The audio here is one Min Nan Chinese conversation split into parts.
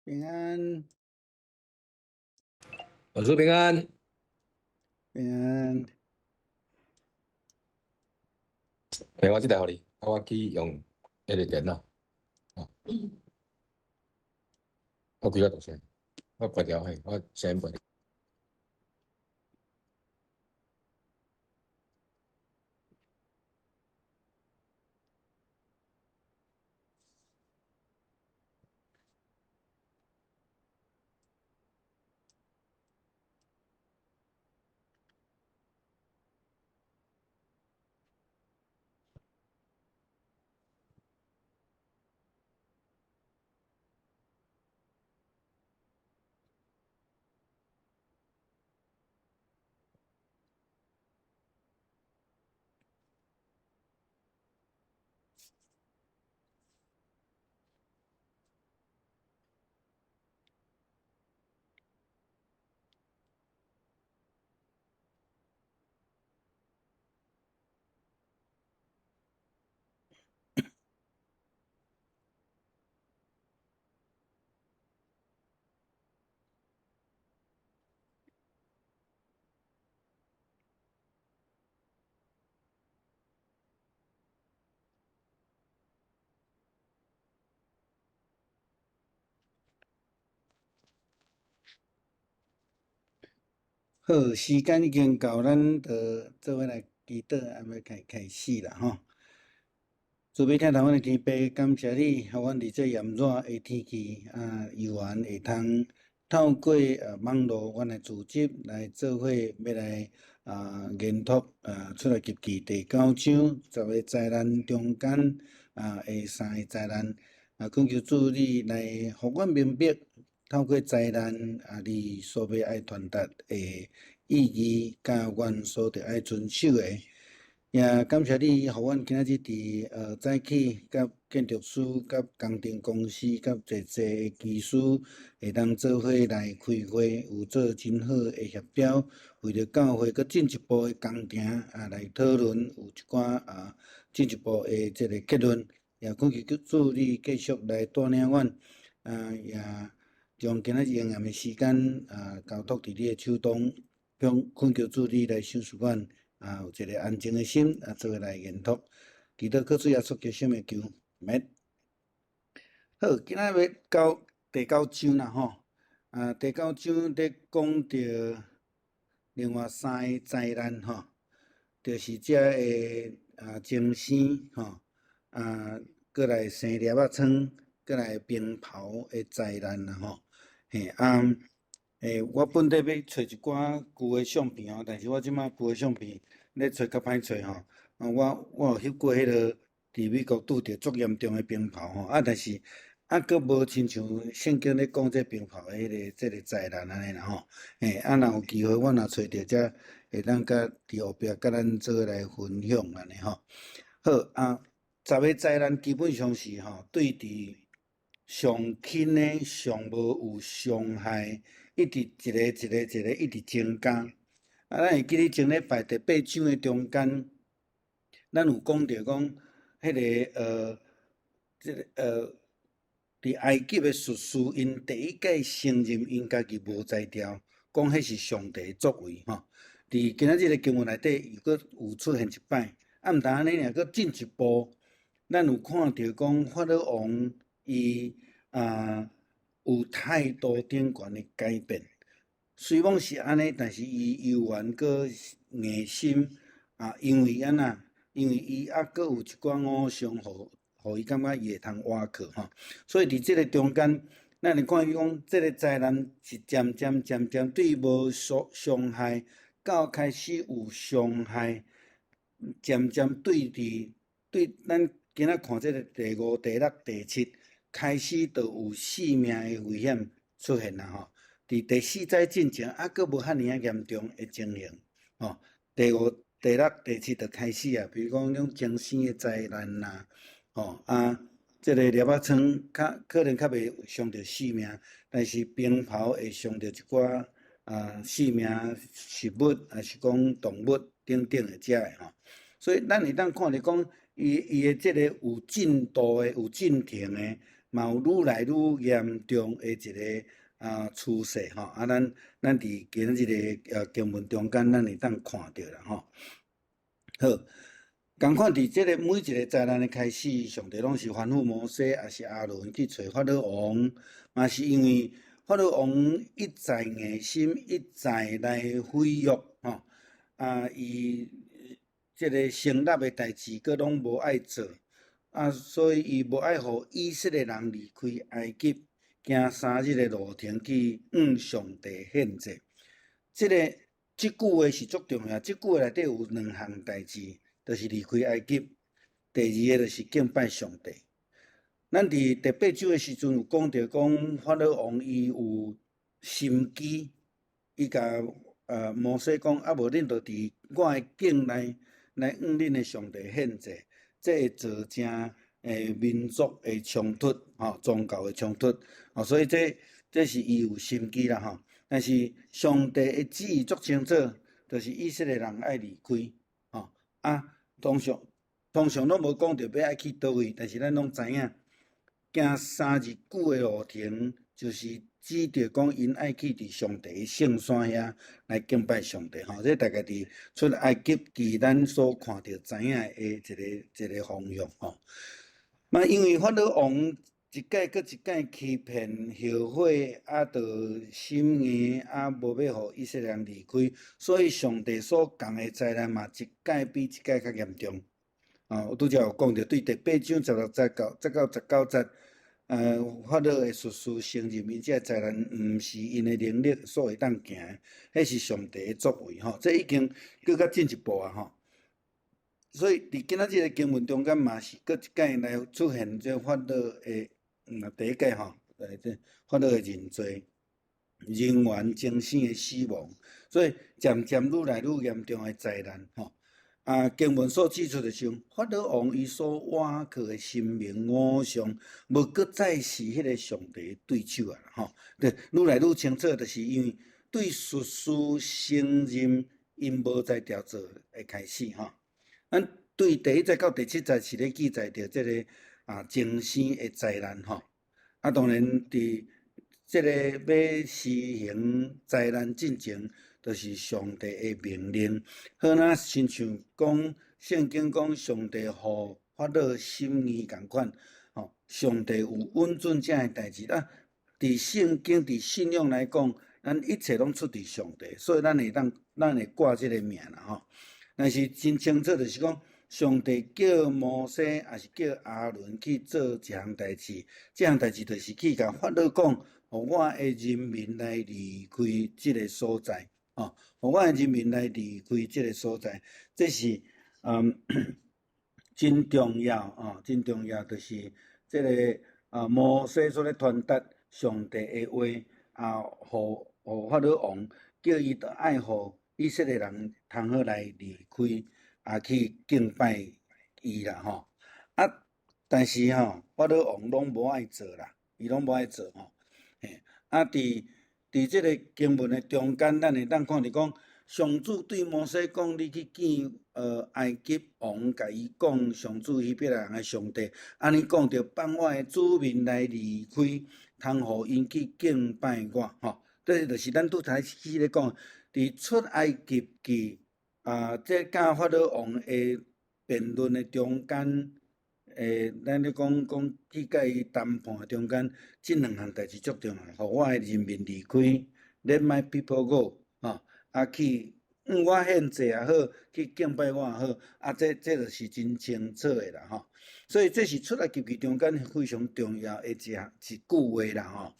平安。老師平安。平安。欸，我這台予你，啊，我去用彼个電腦。我開較大聲，我關掉嘿，我聲音關掉。好，時間已經到，咱就做伙來祈禱，啊，欲開開始啦吼。慈悲疼惜阮的天父，感謝你，予阮佇這炎熱的天氣，啊，猶原會通透過網路，阮的組織來做伙，欲來研讀出埃及記第九章十个災難中間的三个災難，懇求主你來予阮明白。透過災難，你所欲愛傳達的意義，佮阮所著愛遵守的，也感謝你，予阮今仔日佇早起，佮建築師、佮工程公司、佮濟濟的技師，會當做伙來開會，有做真好的協調，為著教會閣進一步的工程來討論，有一寡進一步的這个結論，也懇求主你繼續來帶領阮，也。將今仔日閒的時間交託佇你的手中，向懇求主你來賞賜阮有一个安靜的心做伙來研讀。祈禱靠主耶穌基督聖名求，阿們。好，今仔日欲到第九章啦吼，第九章咧講著另外三个災難吼，就是這个精生吼，閣來生粒仔瘡，閣來冰雹的災難啦吼。嘿啊，欸，我本底欲揣一寡舊的相片吼，但是我這擺舊的相片咧揣較歹揣吼。我有翕過彼个佇美國拄著足嚴重的冰雹吼，但是閣無親像聖經咧講這冰雹的彼个這个災難按呢啦吼。嘿，若有機會我若揣著才會當佮佇後壁佮咱做伙來分享按呢吼。好啊，十个災難基本上是吼對佇上輕的、上無有傷害，一直一个一个一个一直增加。咱會記得前禮拜第八章的中間，咱有講著講，彼个這个佇埃及的術士，𪜶第一擺承認𪜶家己無才調，講彼是上帝的作為吼。佇今仔日的經文內底，又閣有出現一擺。毋但按呢爾，閣進一步，咱有看著講法老王。伊有態度頂懸的改變，雖罔是按呢，但是伊猶原閣硬心，因為按怎？因為伊猶閣有一寡偶像，予伊感覺伊會通倚靠吼。所以佇這个中間，咱會看伊講，這个災難是漸漸漸漸對無所傷害，到開始有傷害，漸漸對佇對咱今仔看這个第五、第六、第七。開始就有性命的危險出現啦吼！佇第四災進前，猶閣無遐爾仔嚴重的情形吼。第五、第六、第七就開始啊，比如講種精生的災難啦，吼啊，這個粒仔瘡較可能較袂傷著性命，但是冰雹會傷著一寡性命食物，抑是講動物等等的這的吼。所以咱會當看著講，伊伊的這个有進度的、有進程的。嘛有愈來愈嚴重的一个趨勢吼。啊，咱佇今仔日个經文中間，咱會當看著啦吼。好，仝款佇這个每一个災難的開始，上帝攏是吩咐摩西，抑是亞倫去揣法老王，嘛是因為法老王一再硬心，一再來毀約吼，啊，伊這个成立的代誌，閣攏無愛做，啊，所以伊無愛予以色列人離開埃及，行3日的路程去向上帝獻祭。這句話是足重要，這句話內底有兩項代誌，就是離開埃及，第二个就是敬拜上帝。咱佇第八章的時陣有講著講，法老王伊有心機，伊共摩西講，啊無恁就佇我的境內來向恁的上帝獻祭，這會造成民族的衝突，吼，宗教的衝突，吼，所以這是伊有心機啦，吼。但是上帝的旨意足清楚，就是以色列人愛離開，吼啊，通常攏無講著欲愛去佗位，但是咱攏知影，行3日久的路程，就是指著講𪜶愛去佇上帝的聖山遐來敬拜上帝，吼。這大概佇出埃及記咱所看著知影的一個方向，吼。嘛，因為法老王一擺閣一擺欺騙、後悔，啊，著心硬，啊，無欲予以色列人離開，所以上帝所降的災難嘛，一擺比一擺較嚴重。啊，我拄才有講著，對第八章16節到節到19節，法老的術士承認𪜶這个災難毋是𪜶的能力所會當行的，彼是上帝的作為吼，這已經閣較進一步啊吼。所以佇今仔日个經文中間嘛是閣一擺來出現這法老的，第一擺吼，來這法老的認罪，人員精神的死亡，所以漸漸愈來愈嚴重的災難吼。啊，經文所指出的是，法老王伊所倚靠的神明偶像，無閣再是彼个上帝的對手啊！吼，對，愈來愈清楚，就是因為對術士承認𪜶無才調做的開始吼。咱對第一節到第七節是咧記載著這个精生的災難吼。啊，當然佇這个欲施行災難進前，就是上帝的命令，好若親像講聖經講上帝予法老心意仝款，吼，上帝有允准這樣的代誌啊。佇聖經佇信仰來講，咱一切攏出佇上帝，所以咱會當咱會掛這个名啦吼。但是真清楚就是講，上帝叫摩西，抑是叫亞倫去做一項代誌，這項代誌就是去共法老講，予我的人民來離開這个所在。哦，予我的人民來離開這个所在，這是真重要哦，真重要，就是這个摩西所咧傳達上帝的話啊，予法老王叫伊著愛予以色列人通好來離開，啊去敬拜伊啦吼。啊，但是吼，法老王攏無愛做啦，伊攏無愛做吼。嘿，啊，佇這个經文的中間，咱會當看著講，上主對摩西講：你去見埃及王，共伊講上主希伯來人的上帝，按呢講著放我的子民來離開，通予𪜶去敬拜我吼。這就是咱拄才始咧講，佇出埃及記啊，這佮法老王的辯論的中間，咱咧講講去佮伊談判的中間，這兩項代誌足重要，予我的人民離開，Let my people go，吼，啊去向我獻祭也好，去敬拜我也好，啊，這就是真清楚的啦，吼。所以這是出埃及記中間非常重要的一句話啦，吼，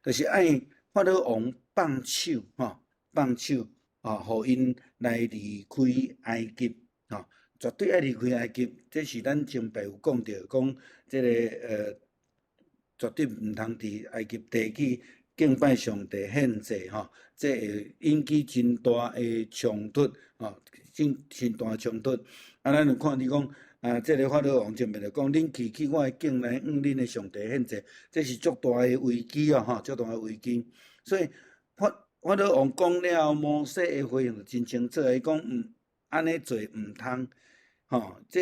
就是愛法老王放手，吼，放手，吼，予𪜶來離開埃及，吼，絕對愛離開埃及。這是咱前擺有講著，講這个絕對毋通佇埃及地去敬拜上帝獻祭，吼，這會引起真大的衝突，吼，真大的衝突。啊，咱有看著講，啊，這个法老王前面就講，恁去我的境內向恁的上帝獻祭，這是足大的危機哦，吼，足大的危機。所以法老王講了，摩西的回應就真清楚，伊講毋按呢做毋通，吼，這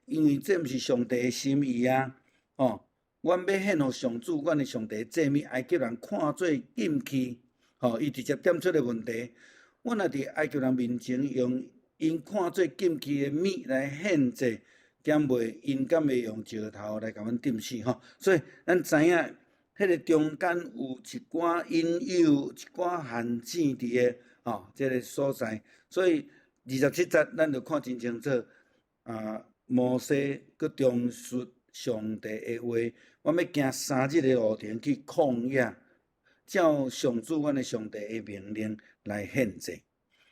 因為這毋是上帝的心意啊，吼。阮欲獻予上主，阮的上帝祭物，埃及人看做禁忌，吼，伊直接點出個問題。阮若佇埃及人面前用𪜶看做禁忌的物來獻祭，敢袂𪜶敢會用石頭來共阮釘死吼？所以咱知影，彼個中間有一寡引誘、一寡陷阱佇個吼，這個所在。所以27節咱就看真清楚，啊，摩西閣重述上帝的話，我欲行3日的路程去曠野，照上主阮的上帝的命令來獻祭，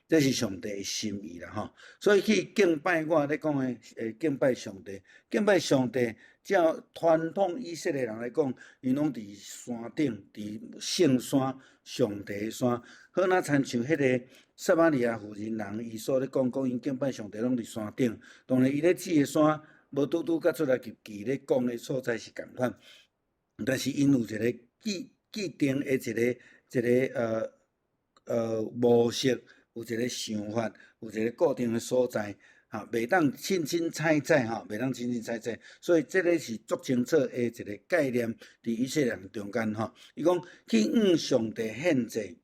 這是上帝的心意啦吼。所以去敬拜我咧講的，敬拜上帝，敬拜上帝，照傳統以色列人來講，𪜶攏佇山頂，佇聖山，上帝的山。好若親像彼個撒瑪利亞婦人人，伊所咧講講，𪜶敬拜上帝攏佇山頂，當然伊咧指的山，無拄拄佮出埃及記咧講的所在是仝款，但是𪜶有一個既定的一個模式，有一個想法，有一個固定的所在，哈，袂當凊凊彩彩吼，袂當凊凊彩彩，所以這個是足清楚的一個概念，佇以色列人中間吼。伊講去向上帝獻祭，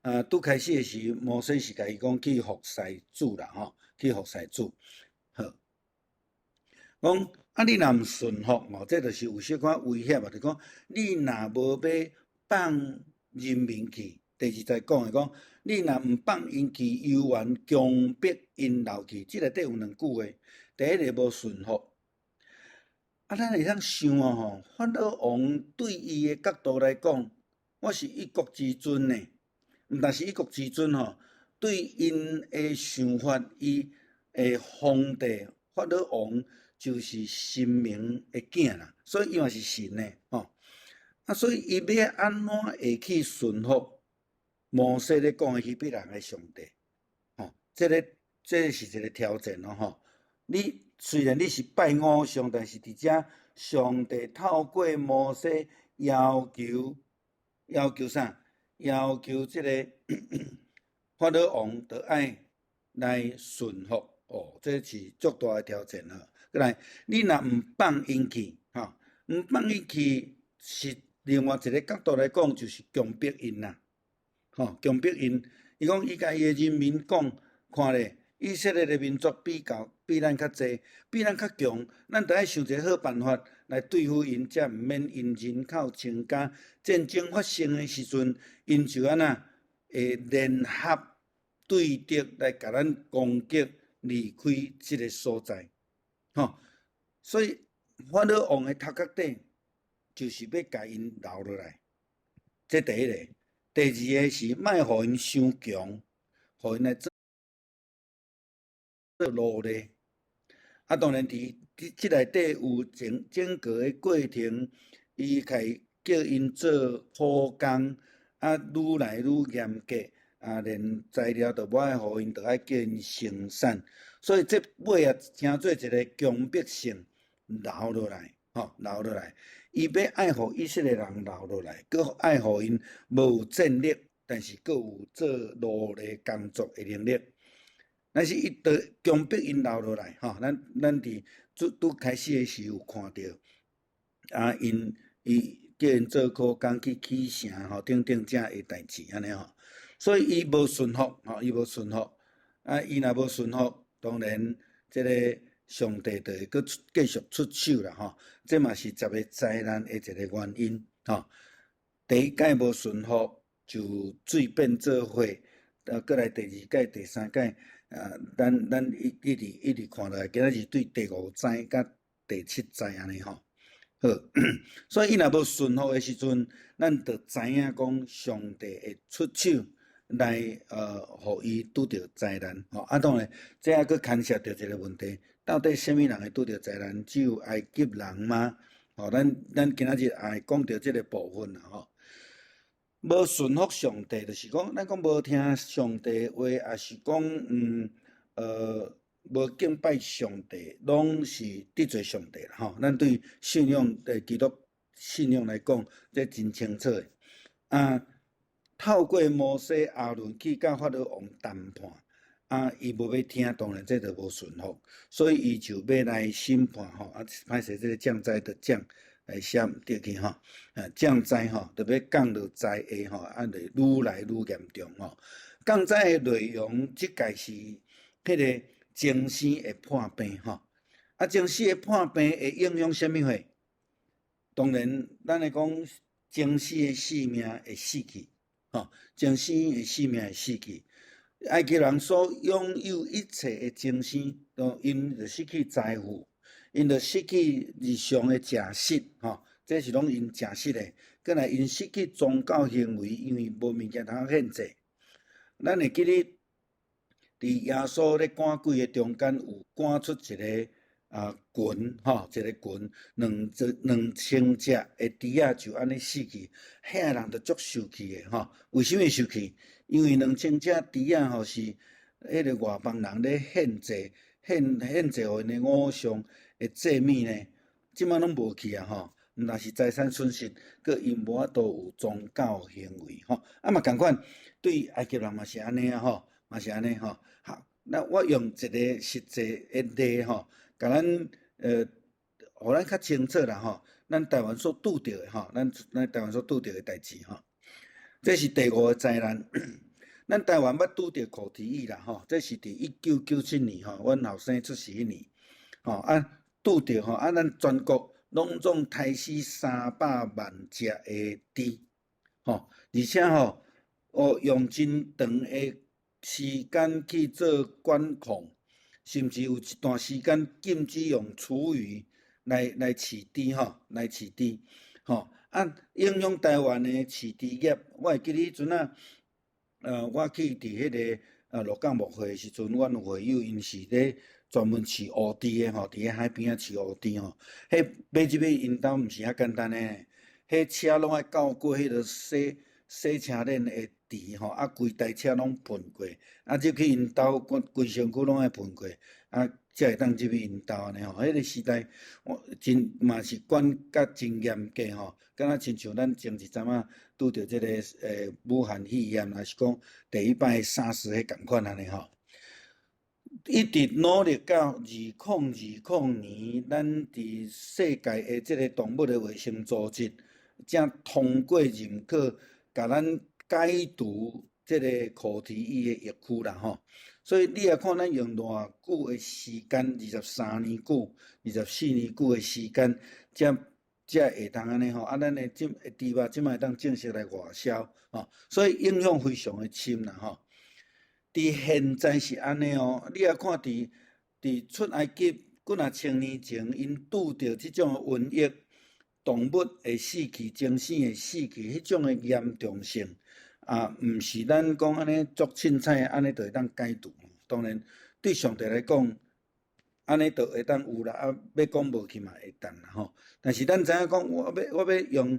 啊，拄開始的時，摩西是共伊講去服侍主啦，吼，去服侍主，好。講啊，你若毋順服吼，這就是有小可威脅啊！就講你若無欲放人民去，第二節講的講，你若毋放𪜶去，猶原強迫𪜶留去，這內底有兩句話。第一个無順服，啊，咱會當想哦吼，法老王對伊的角度來講，我是一國之尊呢，毋但是一國之尊吼，對𪜶的想法，伊的皇帝法老王就是神明的囝啦，所以伊嘛是神呢，吼。啊，所以伊欲按怎會去順服摩西咧講的希伯來人的上帝？吼，這個是一個挑戰咯，吼。你雖然你是拜偶像，但是佇遮上帝透過摩西要求啥？要求這個法老王著愛來順服，哦，這是足大的挑戰吼。閣來，你若毋放𪜶去，吼，毋放𪜶去，是另外一個角度來講，就是強迫𪜶啦，吼，強迫𪜶。伊講伊共伊的人民講，看咧，以色列的民族比較比咱較濟，比咱較強，咱著愛想一個好辦法來對付𪜶，才毋免𪜶人口增加。戰爭發生的時陣，𪜶就按怎會聯合對敵來共咱攻擊，離開這個所在，吼。所以法老王的頭殼頂就是欲共𪜶留落來，這第一個。第二个是莫予𪜶傷強，予𪜶來做奴隸。啊，當然佇這內底有整整個的過程，伊開叫𪜶做苦工，啊，愈來愈嚴格，啊，連材料都無愛予𪜶，著愛叫𪜶生產。所以這尾啊，成做一個強迫性留落來，吼，留落來。伊欲愛予以色列人留落來，閣愛予𪜶無有戰力，但是閣有做奴隸工作的能力。但是伊著強迫𪜶留落來，吼，咱佇拄拄開始的時有看著，啊，伊叫𪜶做苦工去起城吼，等等遮的代誌按呢吼。所以伊無順服，吼，伊無順服，啊，伊若無順服，當然這个上帝就會閣繼續出手啦，吼。這嘛是十个災難的一個原因，吼。第一擺無順服，就水變做血，啊，閣來第二擺、第三擺，啊，咱一直看落來，今仔日對第五災佮第七災按呢吼。好，所以伊若無順服的時陣，咱就知影講上帝會出手來，予伊拄著災難，吼。啊，當然，這猶閣牽涉著一個問題，到底啥物人會拄著災難？只有埃及人嗎？吼，咱今仔日也會講著這個部分啦，吼。無順服上帝，就是講，咱講無聽上帝話，抑是講，無敬拜上帝，攏是得罪上帝啦，吼。咱對信仰的基督信仰來講，這真清楚的。啊，透過摩西、亞倫去佮法老王談判，啊，伊無欲聽，當然這就無順服，所以伊就欲來審判，吼。啊，歹勢，這個降災就降來寫毋對去吼。啊，降災吼，就欲降落災禍吼，啊，就愈來愈嚴重吼。降災的內容，這屆是彼个精生的破病吼。啊，精生的破病會影響啥物貨？當然，咱來講精生的性命會死去，吼，精生的性命會死去。埃及人所擁有一切的精生，都𪜶就失去財富，𪜶就失去日常的食食，吼，這是攏𪜶食食的。閣來𪜶失去宗教行為，因為無物件通獻祭。咱會記得，佇耶穌咧趕鬼的中間，有趕出一个群，吼，一个群，2000隻的豬仔就按呢死去，遐人就足受氣的，吼。為啥物受氣？因為兩千隻豬仔吼是彼个外邦人咧獻祭，獻祭予𪜶的偶像的祭物呢，這擺攏無去啊，吼。毋但是財產損失，閣𪜶無法度有宗教行為，吼。啊嘛仝款，對埃及人嘛是按呢啊，吼，嘛是按呢吼。好，那我用一个實際的例吼，共咱予咱較清楚啦吼。咱台灣所拄著的吼，咱台灣所拄著的代誌吼。這是第五个災難。咱台灣捌拄著口蹄疫啦吼，這是佇1997年吼，阮後生出世彼年，吼啊拄著吼啊，咱全國攏總刣死300萬隻的豬，吼，而且吼，哦用真長的時間去做管控，甚至有一段時間禁止用廚餘來飼豬吼，來飼豬，吼啊影響台灣的飼豬業。我會記得彼陣啊，我去佇彼个鹿港牧會的時陣，阮有會友𪜶是咧專門飼烏豬的吼，佇咧海邊仔飼烏豬吼，彼買入去𪜶兜毋是遐簡單的，彼車攏愛到過彼个洗車輪的池吼，啊規台車攏噴過，啊入去𪜶兜，規身軀攏愛噴過，啊才會當入去𪜶兜按呢吼。彼个時代，我真嘛是管甲真嚴格吼，敢若親像咱前一陣仔拄著這个武漢肺炎，抑是講第一擺沙士彼仝款按呢吼。一直努力到2020年，咱佇世界的這个動物的衛生組織，才通過認可，共咱解除這个口蹄疫的疫區啦吼。所以你若看咱用偌久的時間，23年久、24年久的時間，才會當按呢吼。啊，咱的這豬肉這擺會當正式來外銷吼，所以影響非常的深啦吼。佇現在是按呢哦，你若看佇出埃及幾若千年前，𪜶拄著這種瘟疫，動物會死去、精生會死去，彼種的嚴重性，啊，毋是咱講按呢足凊彩按呢就會當解除。當然，對上帝來講，按呢就會當有啦，啊，欲講無去嘛會當啦吼。但是咱知影講，我欲用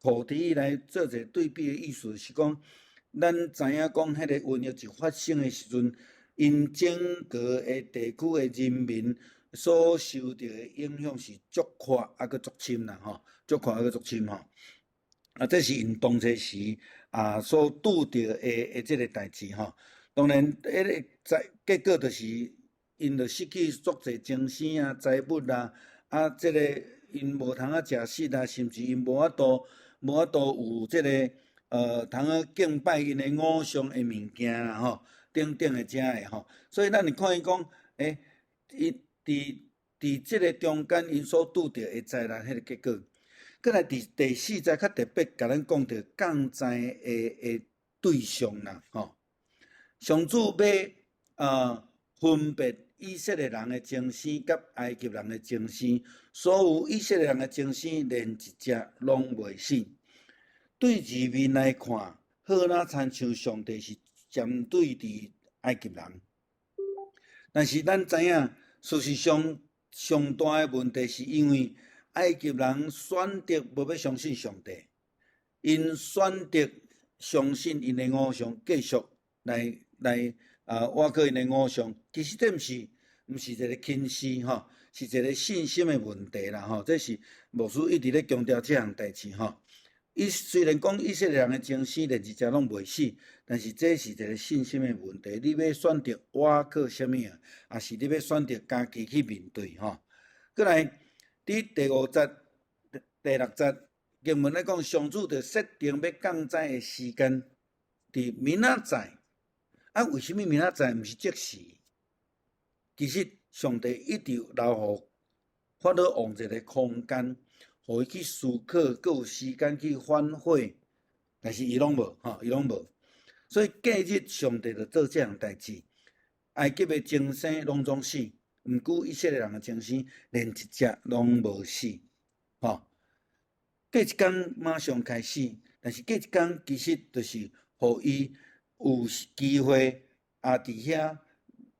口蹄疫來做一個對比的意思是講，咱知影講，彼個瘟疫一發生的時陣，𪜶整個的地區的人民所受著的影響是足闊啊，閣足深啦吼，足闊啊，閣足深吼。啊，這是𪜶當初時啊所拄著的這个代誌吼。當然，彼个在結果就是𪜶就失去足濟精生啊、財物啊，啊，這个𪜶無通啊食食啊，甚至𪜶無法度有這个通好敬拜𪜶的偶像的物件啦吼，等等的遮的吼。所以咱會看伊講，欸，伊佇這个中間，𪜶所拄著的災難彼个結果。閣來佇第四災較特別，共咱講著降災的對象啦，吼。上主欲分別以色列人的精生佮埃及人的精生，所有以色列人的精生連一隻攏袂死。對字面來看，好若親像上帝是針對佇埃及人。但是咱知影，事實上上大的問題是因為埃及人選擇無欲相信上帝，𪜶選擇相信𪜶的偶像，繼續來倚靠𪜶的偶像。其實這毋是一個輕視吼，是一個信心的問題啦吼。這是牧師一直咧強調這項代誌吼。伊雖然講以色列人的精生連一隻攏袂死，但是這是一個信心的問題。你欲選擇倚靠啥物啊？抑是你欲選擇家己去面對吼？閣來，佇第五節。第六節經文咧講，上主就設定欲降災的時間，佇明仔載。啊，為啥物明仔載毋是即時？其實上帝一直留予法老王一個空間，予伊去思考，閣有時間去反悔，但是伊攏無，吼，伊攏無。所以隔日上帝就做這項代誌，埃及的精生攏總死，毋過以色列人的精生連一隻攏無死，吼。過一工馬上開始，但是過一工其實就是予伊有機會啊，佇遐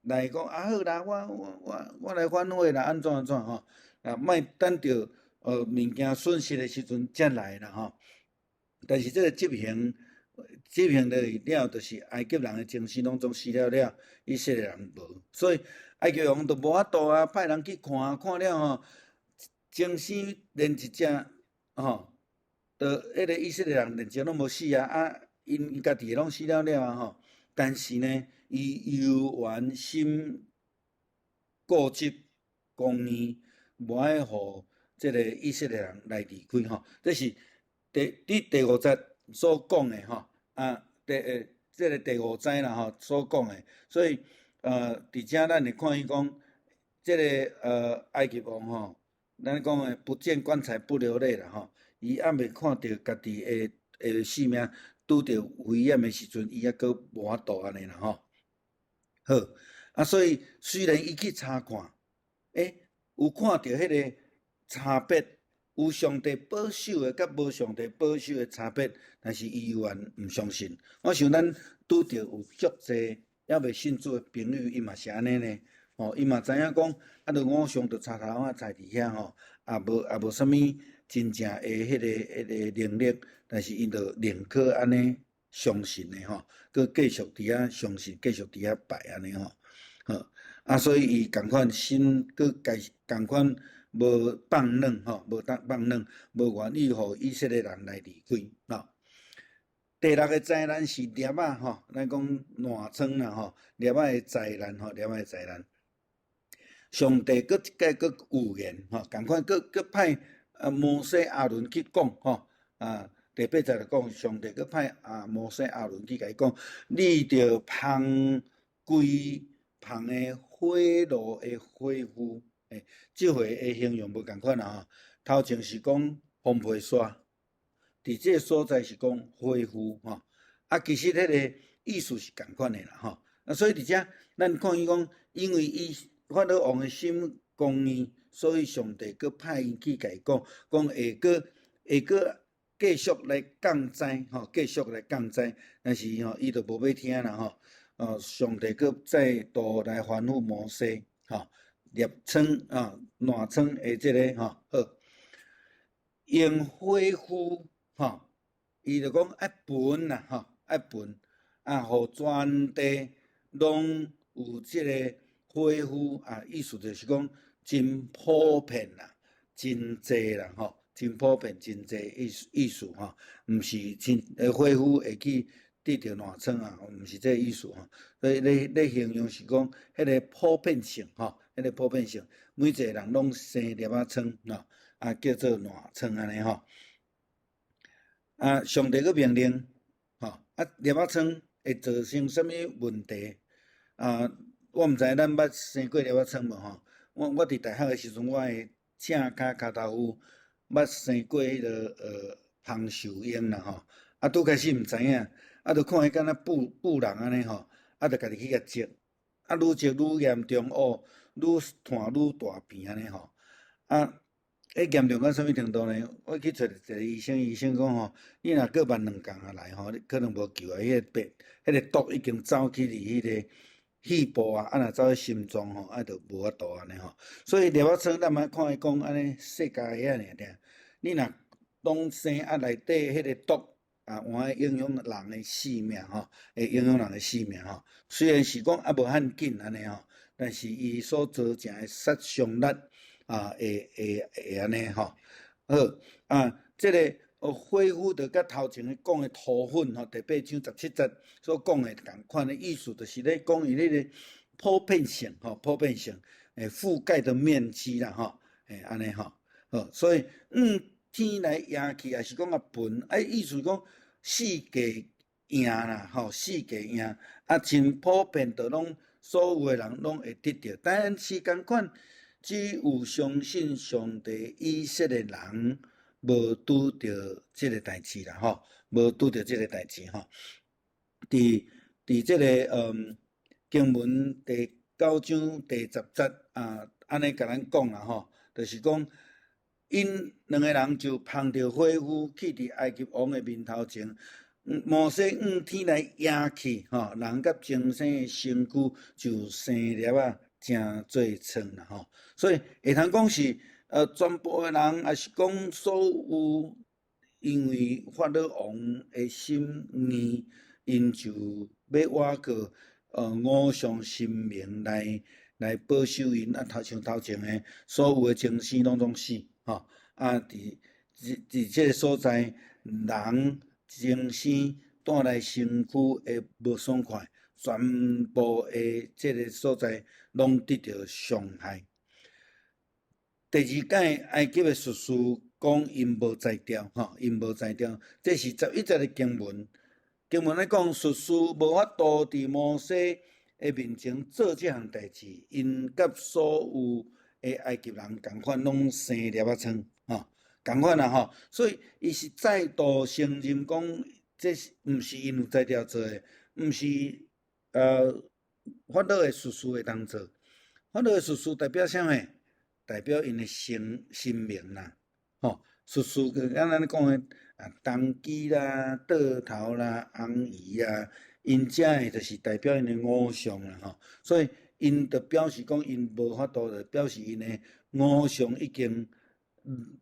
來講啊好啦，我來反悔啦，按怎按怎吼，啊，莫等著物件損失的時陣才來啦吼。但是這個執行落去了，就是埃及人的精生攏總死了了，以色列人無，所以埃及王就無法度啊，派人去看，看了吼，精生連一隻吼，就彼個以色列人連一隻攏無死啊，啊，𪜶家己的攏死了了啊吼。但是呢，伊猶原心固執，剛硬，無愛予這個以色列人來離開吼。這是佇第五節所講的吼，啊，這個第五災啦吼所講的，所以佇遮咱會看伊講，這個埃及王吼，咱講的不見棺材不流淚啦吼，伊猶未看著家己的性命拄著危險的時陣，伊猶閣無法度按呢啦吼。好，啊，所以雖然伊去查看，有看著彼個差別，有上帝保守的，佮無上帝保守的差別，但是伊猶原毋相信。我想咱拄著有足濟猶未信主的朋友，伊嘛是按呢呢。吼，伊嘛知影講，啊，著偶像著柴頭仔在佇遐吼，也無啥物真正的彼個能力，但是𪜶著寧可按呢相信的吼，閣繼續佇遐相信，繼續佇遐拜按呢吼。好，啊，所以伊仝款心閣共仝款無放軟吼，無當放軟，無願意予以色列人來離開吼。第六個災難是粒仔吼，咱講爛瘡啦吼，粒仔的災難吼，粒仔的災難。上帝閣一擺閣預言吼，仝款閣派摩西亞倫去講吼，啊，第八節就講上帝閣派摩西亞倫去共伊講，你著芳規房的火爐的火烌，這回的形容無仝款啦吼。頭前是講風皮沙，佇這個所在是講火烌吼。啊，其實彼個意思是仝款的啦吼。啊，所以佇遮咱看伊講，因為伊法老王的心剛硬，所以上帝閣派𪜶去共伊講，講會閣繼續來降災吼，繼續來降災，但是吼，伊就無欲聽啦吼。上帝閣再度來吩咐摩西，吼，粒瘡啊，爛瘡的這個吼，好，用火烌吼，伊就講愛噴啦吼，愛噴啊，予全地攏有這個火烌啊，意思就是講真普遍啦，真濟啦吼，真普遍，真濟意思吼，毋是真火烌會去得著爛瘡啊，毋是這個意思吼。所以咧形容是講彼個普遍性吼，彼個普遍性，每一個人攏生粒仔瘡吼，啊叫做爛瘡按呢吼。啊，上帝閣命令吼，啊粒仔瘡會造成啥物問題？啊，我毋知咱捌生過粒仔瘡無吼？我佇大學的時陣，我的正跤跤頭趺捌生過彼個芳鏽癭啦吼。啊，拄開始毋知影，啊，就看伊敢若布人按呢吼，啊，就家己去共折，啊，愈折愈嚴重哦，愈湠愈大片按呢吼。啊，彼嚴重到啥物程度呢？我去揣一個醫生，醫生講吼，你若閣慢兩工仔來吼，你可能無救啊！彼個病，彼個毒已經走去佇彼個肺部啊，啊若走去心臟吼，啊就無法度按呢吼。所以粒仔瘡咱毋愛看伊講按呢細家遐爾爾，你若攏生啊內底彼個毒啊，有會影響人的性命吼，會影響人的性命吼。雖然是講猶無遐緊按呢吼，但是伊所造成的殺傷力啊，會按呢吼。好啊，這個火烌就佮頭前講的塗粉吼，第八章17節所講的仝款的意思，就是咧講伊彼個普遍性吼，普遍性，覆蓋的面積啦吼，按呢吼，好，所以。天來壓去，抑是講啊盆，啊意思講四界贏啦，吼，四界贏，啊真普遍，就攏所有的人攏會得著。但是仝款，只有相信上帝以色列人無拄著這个代誌啦，吼，無拄著這个代誌吼。佇這个經文第九章第十節啊，按呢共咱講啦吼，就是講，𪜶兩个人就捧著火斧去佇埃及王的面頭前，摩西向天來壓去，吼，人佮精牲的身軀就生粒仔，成做瘡啦，吼。所以會通講是，全部的人，抑是講所有因為法老王的心硬，𪜶就欲倚靠偶像神明來保守𪜶，啊，頭像頭前的所有的精牲攏總死，吼，啊，佇這个所在，人精牲帶來身軀會無爽快，全部的這个所在攏得著傷害。第二擺埃及的術士講𪜶無才調，吼，𪜶無才調，這是十一節的經文。經文咧講，術士無法度佇摩西的面前做這項代誌，𪜶佮所有的埃及人仝款，攏生粒仔瘡，吼，仝款啦吼。所以伊是再度承認講，這是毋是𪜶有才調做的，毋是法老的術士會當做。法老的術士代表啥物？代表𪜶的神明啦，吼，術士就按咱講的啊，童乩啦、桌頭啦、紅魚啊，𪜶遮的就是代表𪜶的偶像啦，吼，所以𪜶就表示講𪜶無法度，就表示𪜶的偶像已經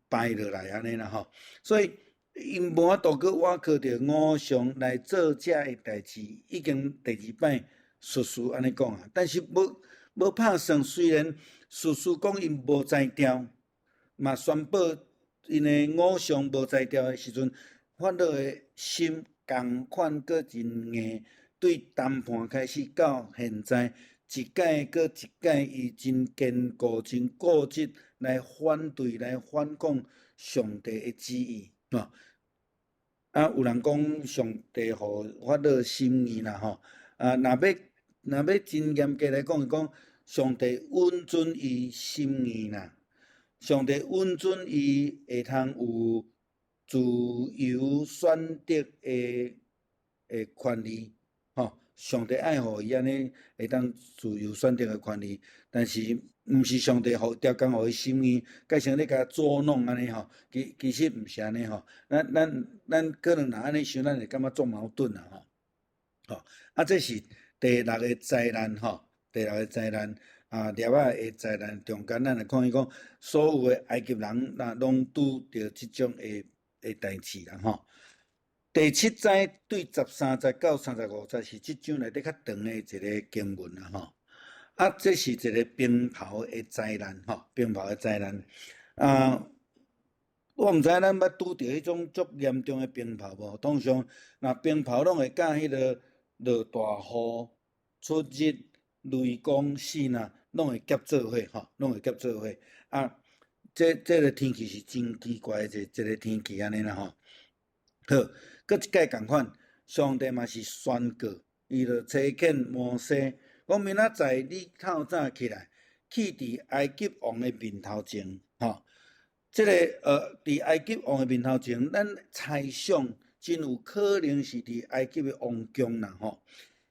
敗落來按呢啦，吼，所以𪜶無法度閣倚靠著偶像來做這个代誌，已經第二擺術士按呢講啊，但是無拍算，雖然術士講𪜶無才調，嘛宣布𪜶的偶像無才調的時陣，法老的心仝款閣真硬，對談判開始到現在，一擺閣一擺，伊真堅固、真固執來反對、來反抗上帝的旨意，吼。啊，有人講上帝予法老心硬啦，吼。啊，若欲真嚴格來講，講上帝允准伊心硬啦，上帝允准伊會通有自由選擇的權利，吼。上帝愛予伊按呢會當自由選擇的權利，但是毋是上帝予刁工予伊心硬，改成咧共捉弄按呢吼。其實毋是按呢吼。咱可能若按呢想，咱會感覺足矛盾啦吼。吼，啊，這是第六個災難吼，第六個災難啊，粒仔的災難中間，咱來看伊講，所有的埃及人若攏拄著這種的代誌啦吼。第七災對十三節到三十五節是這章內底較長的一个經文啦吼。啊，這是一个冰雹的災難吼，冰雹的災難。啊，我毋知咱捌拄著彼種足嚴重的冰雹無？通常若冰雹攏會佮彼个落大雨、出日、雷公、閃啊，攏會夾做伙吼，攏會夾做伙。啊，這个天氣是真奇怪的一個天氣按呢啦吼。好，閣一擺仝款，上帝嘛是宣告，伊就差遣摩西，講明仔載你透早起來，去佇埃及王的面頭前，吼。這个佇埃及王的面頭前，咱猜想真有可能是佇埃及的王宮啦，吼。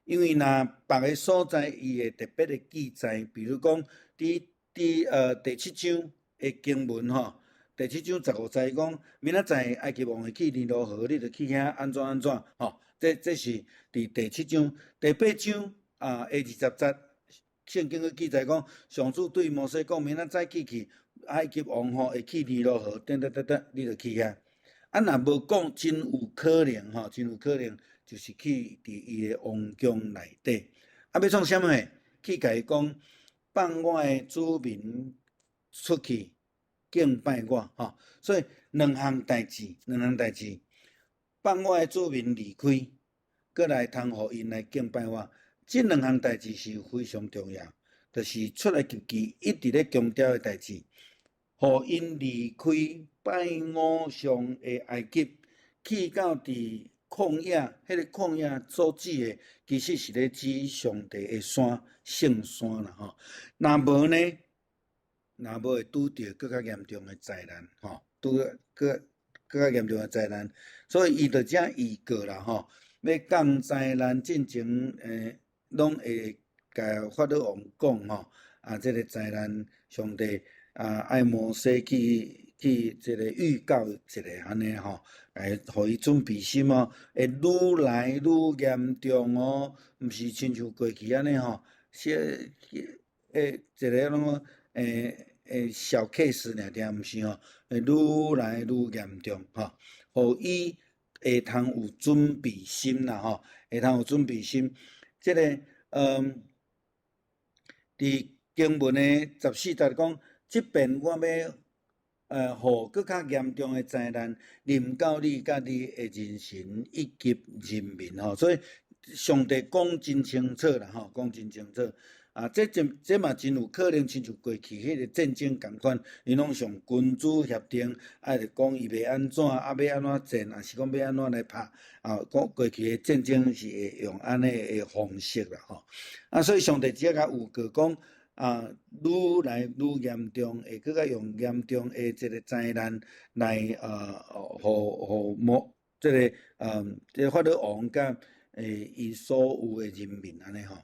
因為若別个所在，伊會特別的記載，比如講，佇第七章的經文吼，第七章十五節講，明仔載埃及王會去尼羅河，你著去遐按怎按怎，吼。這是佇第七章、第八章啊，下二十節，聖經閣記載講，上主對摩西講，明仔載起去，埃及王吼會去尼羅河，等等等等，你著去遐。啊，若無講，真有可能吼，真有可能就是去佇伊的王宮內底。啊，欲創啥物？去共伊講，放我的子民出去敬拜我，吼。所以兩項代誌，兩項代誌，放我的子民離開，閣來通予𪜶來敬拜我。這兩項代誌是非常重要，就是出埃及記一直咧強調的代誌。予𪜶離開拜偶像的埃及，去到佇曠野，彼個曠野所指的，其實是咧指上帝的山，聖山啦吼。若無呢，若無會拄著閣較嚴重的災難吼，拄閣閣較嚴重的災難，所以伊就遮預告啦吼，欲降災難進前，攏會共法老王講吼，啊，這个災難，上帝啊，愛摩西去這个預告一下按呢吼，來予伊準備心哦，會愈來愈嚴重哦，毋是親像過去按呢吼，小一个攏小 case 爾爾，毋是吼，會愈來愈嚴重吼，予伊會通有準備心啦吼，會通有準備心。這个佇經文的14節講，這遍我欲予閣較嚴重的災難臨到你佮你的人神以及人民吼，所以上帝講真清楚啦吼，講真清楚。啊，這真這嘛真有可能，親像過去彼个戰爭仝款，𪜶攏是用君子協定，啊，就講伊欲按怎，啊，欲按怎戰，抑是講欲按怎來拍，啊，講過去的戰爭是會用按呢的方式啦吼。啊，所以上帝直接共預告講，啊，愈來愈嚴重，會閣較用嚴重的這个災難來，予摩這个，這个法老王佮伊所有的人民按呢吼。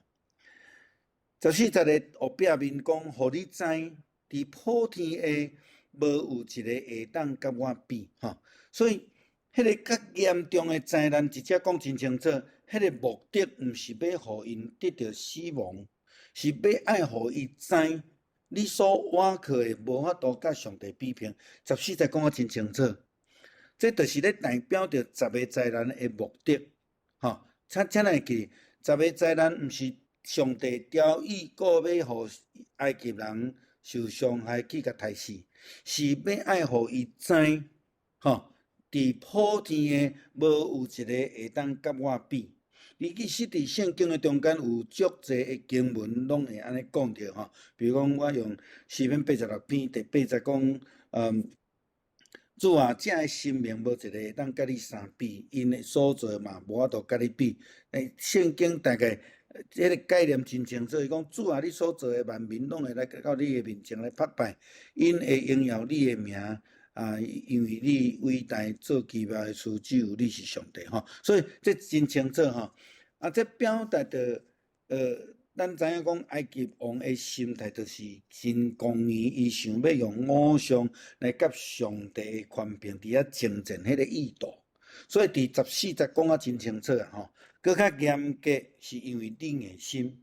14節的後壁面講，予你知，佇普天下無有一个會當佮我比，吼。所以，彼个較嚴重的災難，直接講真清楚，彼个目的毋是欲予𪜶得著死亡，是欲愛予伊知，你所倚靠的無法度佮上帝比拼。14節講甲真清楚，這就是咧代表著十个災難的目的，吼。請咱會記，十個災難毋是上帝刁意故欲予埃及人受傷害去共刣死，是欲愛予伊知，吼，佇普天下無有一个會當佮我比。你其實佇聖經的中間有足濟的經文攏會按呢講著吼，比如講我用詩篇86篇第八節講，主啊，這的神明無一个會當佮你相比，𪜶的所做嘛無法度佮你比。聖經大概這个概念真清楚，伊講主啊，你所造的萬民攏會來到你的面前來膜拜，𪜶會榮耀你的名啊，因為你偉大做奇妙的事，只有你是上帝吼。所以這真清楚吼。啊，這表達著，咱知影講埃及王的心態就是真剛硬，伊想欲用偶像來佮上帝的權柄佇遐爭戰彼个意圖。所以佇14節講甲真清楚啊吼，閣較嚴格是因為你硬心，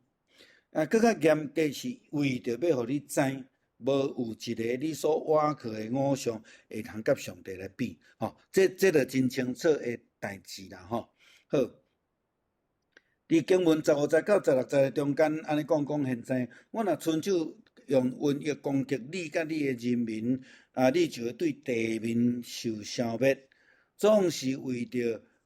啊，閣較嚴格是為著欲予你知，無有一个你所倚靠的偶像會通佮上帝來比，吼，這就真清楚的代誌啦吼。好，佇經文15節到16節的中間，按呢講講，現在我若伸手用瘟疫攻擊你佮你的人民，啊，你就會對地面受消滅，總是為著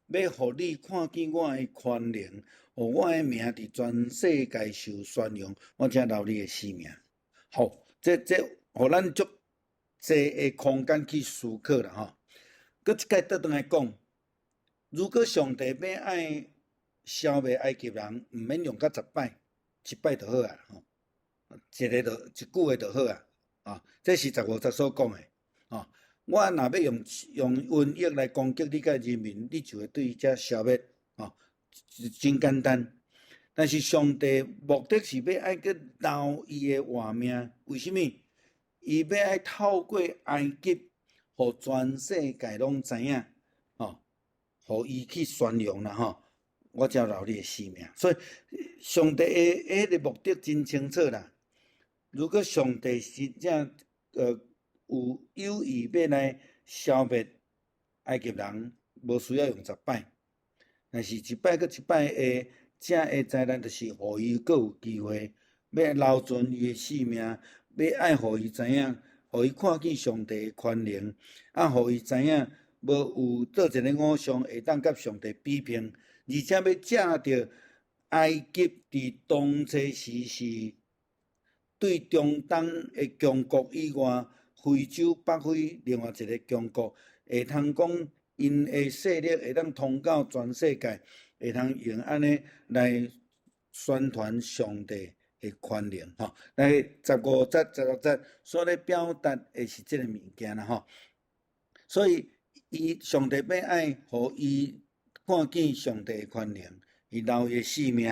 欲予你看見我的權能，予我的名佇全世界受宣揚，我才饒你的性命。好，這予咱足濟的空間去思考啦吼。閣一擺倒轉來講，如果上帝欲愛消滅埃及人，毋免用到十擺，一擺就好啊，吼，一个就一句話就好啊，啊，這是15節所講的，吼。我若欲用瘟疫來攻擊你佮人民，你就會對遮消滅，吼，真簡單。但是上帝目的是欲愛閣留伊的活命，為啥物？伊欲愛透過埃及，予全世界攏知影，吼，予伊去宣揚啦，吼。我才饒你的性命。所以上帝的彼个目的真清楚啦。如果上帝真正有有意欲來消滅埃及人，無需要用十擺，但是一擺閣一擺的這个災難，就是予伊閣有機會，欲留存伊的性命，欲愛予伊知影，予伊看見上帝的權能，啊，予伊知影無有佗一个偶像會當佮上帝比拼，而且欲藉著埃及佇當初時是對中東的強國以外，非洲北非另外一个強國，會通講𪜶的勢力會當通到全世界，會通用按呢來宣傳上帝的權能吼。來15節、16節所咧表達的是這个物件啦吼。所以，伊上帝欲愛予伊看見上帝的權能，伊留伊的性命，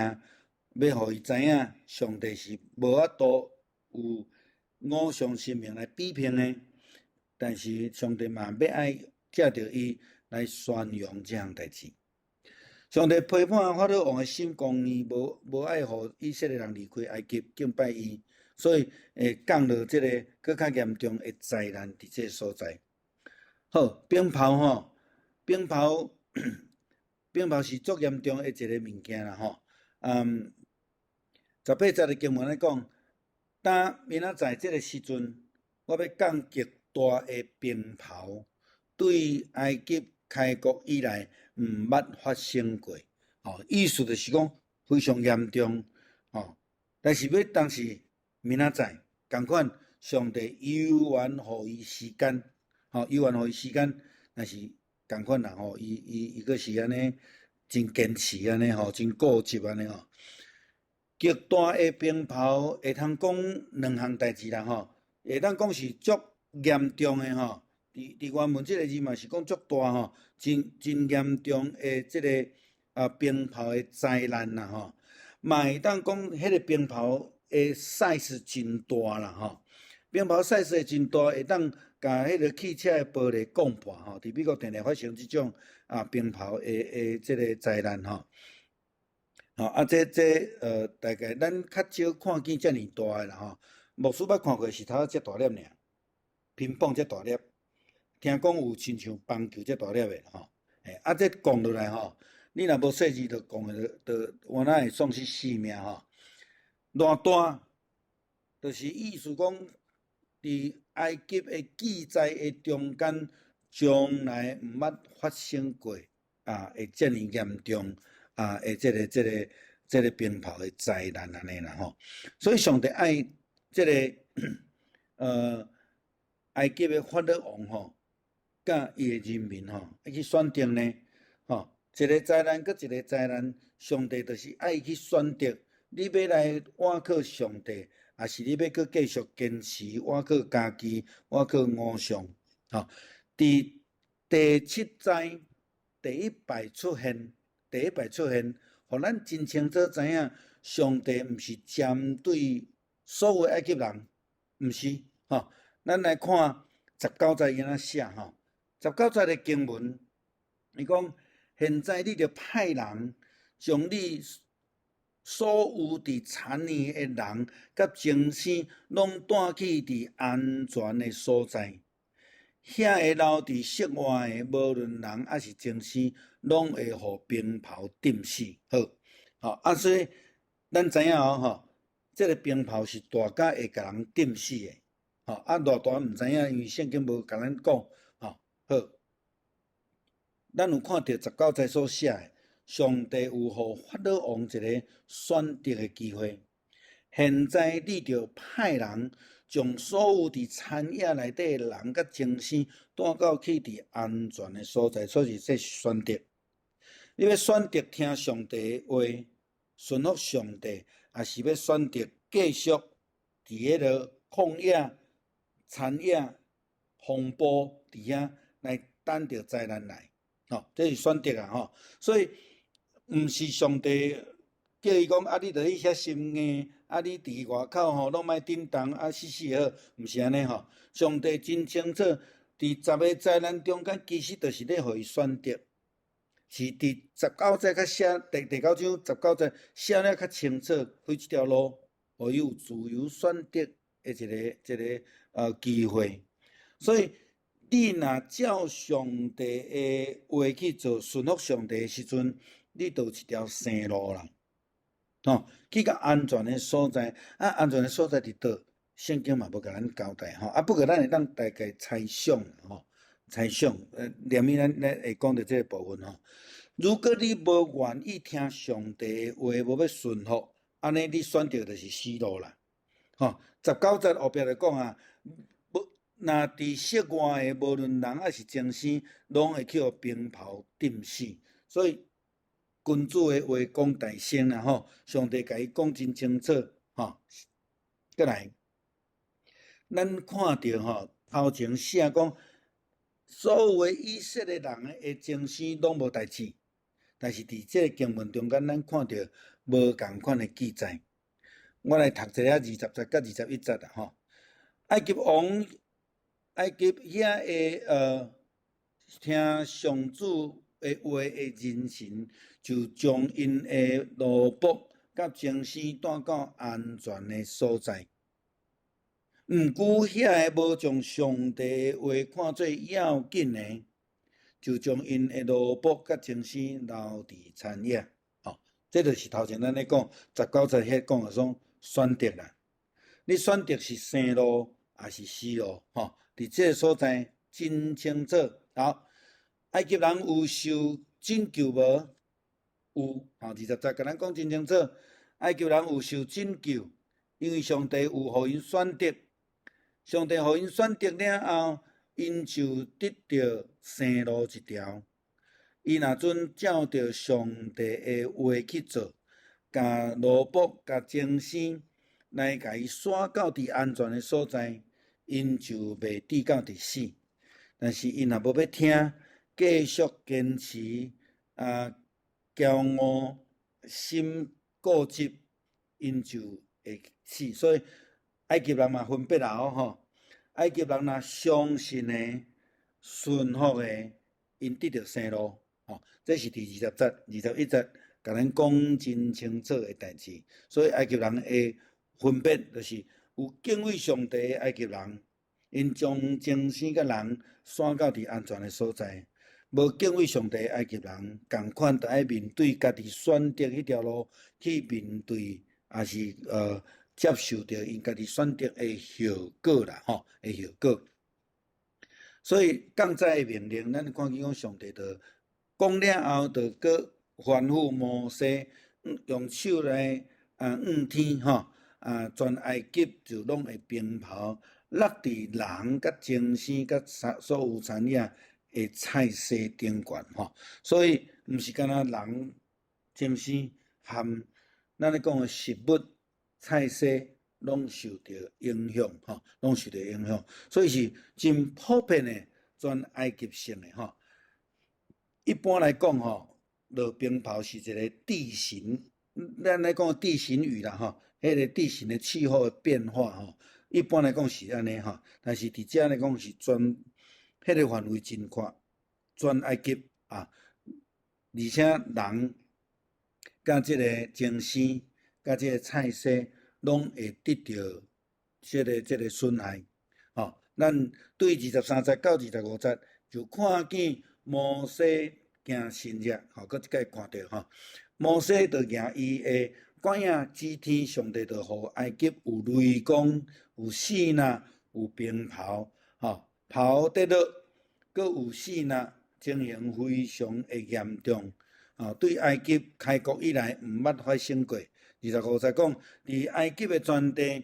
欲予伊知影上帝是無法度有偶像神明來比拼的。但是上帝嘛欲愛藉著伊來宣揚這項代誌。上帝批判法老王的心剛硬，無愛予以色列人離開埃及敬拜伊，所以會降落這个閣較嚴重的災難佇這个所在。好，冰雹吼，冰雹，冰雹是足嚴重的一个物件啦吼。18節的經文咧講，當明仔載這个時陣，我欲降極大的冰雹，對埃及開國以來毋捌發生過。吼，意思就是講非常嚴重，吼。但是欲當時明仔載，仝款上帝猶原予伊時間，吼，猶原予伊時間，但是仝款啦，吼，伊閣是按呢真堅持按呢吼，真固執按呢吼。極大的冰雹會通講兩項代誌啦吼，會當講是足嚴重的吼。佇原文這个字嘛是講足大吼，真嚴重的這个冰雹的災難啦吼。嘛會當講彼个冰雹的 size 真大啦吼，冰雹 size 會真大，會當共彼个汽車的玻璃摃破吼。佇美國定定發生這種冰雹的這个災難吼。吼啊，這大概咱較少看見遮爾大的啦吼。牧師捌看過是頭遮大粒爾，乒乓遮大粒。聽講有親像棒球遮大粒的吼，欸，啊，這降落來吼，你若無細緻就降就就有哪會喪失性命吼。偌大，就是意思講，佇埃及的記載的中間，從來毋捌發生過啊，會遮爾嚴重啊，會這个冰雹的災難按呢啦吼。所以上帝愛這个埃及的法老王吼，佮伊的人民吼，愛去選擇呢，吼，一个災難閣一个災難，上帝就是愛去選擇，你欲來倚靠上帝，抑是你欲閣繼續堅持倚靠家己，倚靠偶像，吼。佇第七災第一擺出現，第一擺出現，予咱真清楚知影，上帝毋是針對所有埃及人，毋是，吼。咱來看十九節伊按怎寫吼。十九節的經文，伊講：現在你著派人將你所有佇田園的人佮精牲，攏帶去佇安全的所在。遐會留佇室外的，無論人抑是精牲，攏會予冰雹浸死。好，吼啊，所以咱知影哦，吼，這个冰雹是大甲會共人浸死的。吼，啊，偌大毋知影，因為聖經無共咱講。吼，好，咱有看著十九節所寫的，上帝有予法老王一個選擇的機會。現在你著派人將所有佇田野內底的人佮精牲帶到去佇安全的所在，所以這是選擇。你欲選擇聽上帝的話，順服上帝，抑是欲選擇繼續佇彼个曠野、田野、風暴佇遐來等著災難來？吼，這是選擇啊！吼，所以毋是上帝叫伊講啊，你著去遐心硬，啊，你佇外口吼攏莫振動，啊，死死好，毋是按呢吼。上帝真清楚，佇十个災難中間，其實就是咧予伊選擇，是佇十九節較寫，第九章十九節寫了較清楚，開這條路，予伊有自由選擇的一个機會。所以，你若照上帝的話去做，順服上帝的時陣，你就有一條生路啦。吼，去到安全的所在，啊，安全的所在佇佗？聖經嘛無共咱交代吼，啊，不過咱會當大概猜想吼，猜想，連尾咱會講著這个部分吼。如果你無願意聽上帝的話，無欲順服，按呢你選擇就是死路啦。吼，十九節後壁就講啊，無若佇室外的，無論人抑是精牲，攏會去予冰雹浸死。所以君主的話講大聲啦吼，上帝共伊講真清楚吼。閣來，咱看著吼，頭前寫講，所有的以色列人的精牲攏無代誌，但是佇這个經文中間，咱看著無仝款的記載。我來讀一下20節佮21節啦吼。埃及王，埃及遐的聽上主的話的人臣，就將𪜶的奴僕佮精牲帶到安全的所在。毋過遐个無將上帝的話看做要緊的，就將𪜶的奴僕佮精牲留佇田野。吼，這就是頭前咱咧講19節彼講的講選擇啦。你選擇是生路抑是死路？吼，佇這个所在真清楚。好，埃及人有受拯救無？有，吼，20節共咱講真清楚。埃及人有受拯救，因為上帝有予𪜶選擇。上帝予𪜶選擇了後，𪜶就得著生路一條。伊若準照著上帝的話去做，共奴僕、共精牲來共伊徙到佇安全的所在，𪜶就袂致到佇死。但是𪜶若無欲聽，繼續堅持啊，驕傲、心固執，𪜶就會死。所以埃及人嘛分別啦吼，埃及人若相信的、順服的，𪜶得著生路。吼，這是佇20節、21節，共咱講真清楚的代誌。所以埃及人的分別就是有敬畏上帝的埃及人，𪜶將精牲佮人徙到佇安全的所在；無敬畏上帝的埃及人，仝款著愛面對家己選擇彼條路去面對，抑是接受著𪜶家己選擇的後果啦，吼，的後果。所以降災的命令，咱看見講上帝就講了後，就閣吩咐摩西用手來啊向天吼，啊全埃及就攏會冰雹落佇人佮精牲佮所有田野的菜蔬頂懸吼。所以毋是干焦人精牲含咱咧講的食物菜蔬攏受著影響吼，攏受著影響，所以是真普遍的全埃及性的吼。一般來講吼，落冰雹是一個地形，咱咧講地形雨啦吼，彼個地形的氣候的變化吼，一般來講是按呢吼，但是佇遮來講是全彼個範圍真闊，全埃及啊，而且人佮這個精牲、佮這個菜蔬，攏會得著這個損害。吼，咱對23節到25節就看見摩西行神跡，吼，閣一擺看著吼，摩西就舉伊的拐仔指天，上帝就予埃及有雷公、有爍爁、有冰雹，吼，雹跌落，閣有爍爁，情形非常的嚴重。啊，對埃及開國以來毋捌發生過。25節講，佇埃及的全地，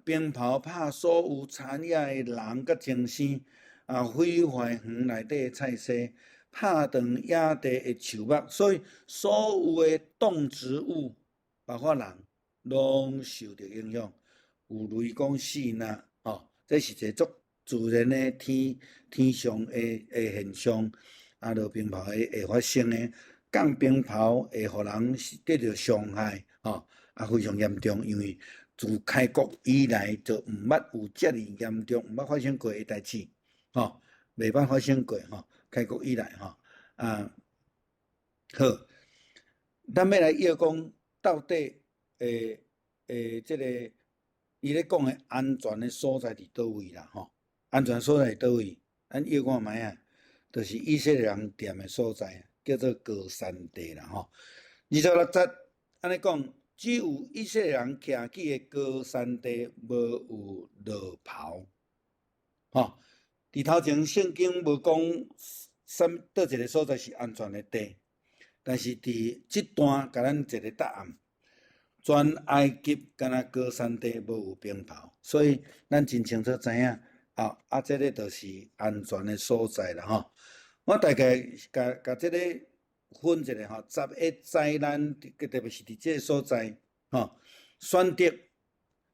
冰雹拍所有田野的人佮精牲，啊，毀壞園內底的菜蔬，拍斷野地的樹木，所以所有的動植物，包括人，攏受著影響。有雷公爍爁，吼，這是一個足自然的天天上的的現象，啊，落冰雹會發生的，降冰雹會予人得著傷害，吼，啊，非常嚴重，因為自開國以來就毋捌有遮爾嚴重，毋捌發生過的代誌，吼，袂捌發生過，吼，開國以來，吼，啊，好，咱欲來臆講到底，這个伊咧講的安全的所在佇佗位啦，吼，安全所在佇佗位？咱臆看覓仔，就是以色列人踮的所在，叫做歌珊地啦，吼。26節按呢講，只有以色列人徛起的歌珊地無有落雹，吼。佇頭前聖經無講啥物佗一个所在是安全的地，但是佇這段共咱一个答案。全埃及干焦歌珊地無有冰雹，所以咱真清楚知影，啊啊，這个就是安全的所在啦吼。我大概共共這个分一下吼，十个災難，特別是佇這个所在吼，選擇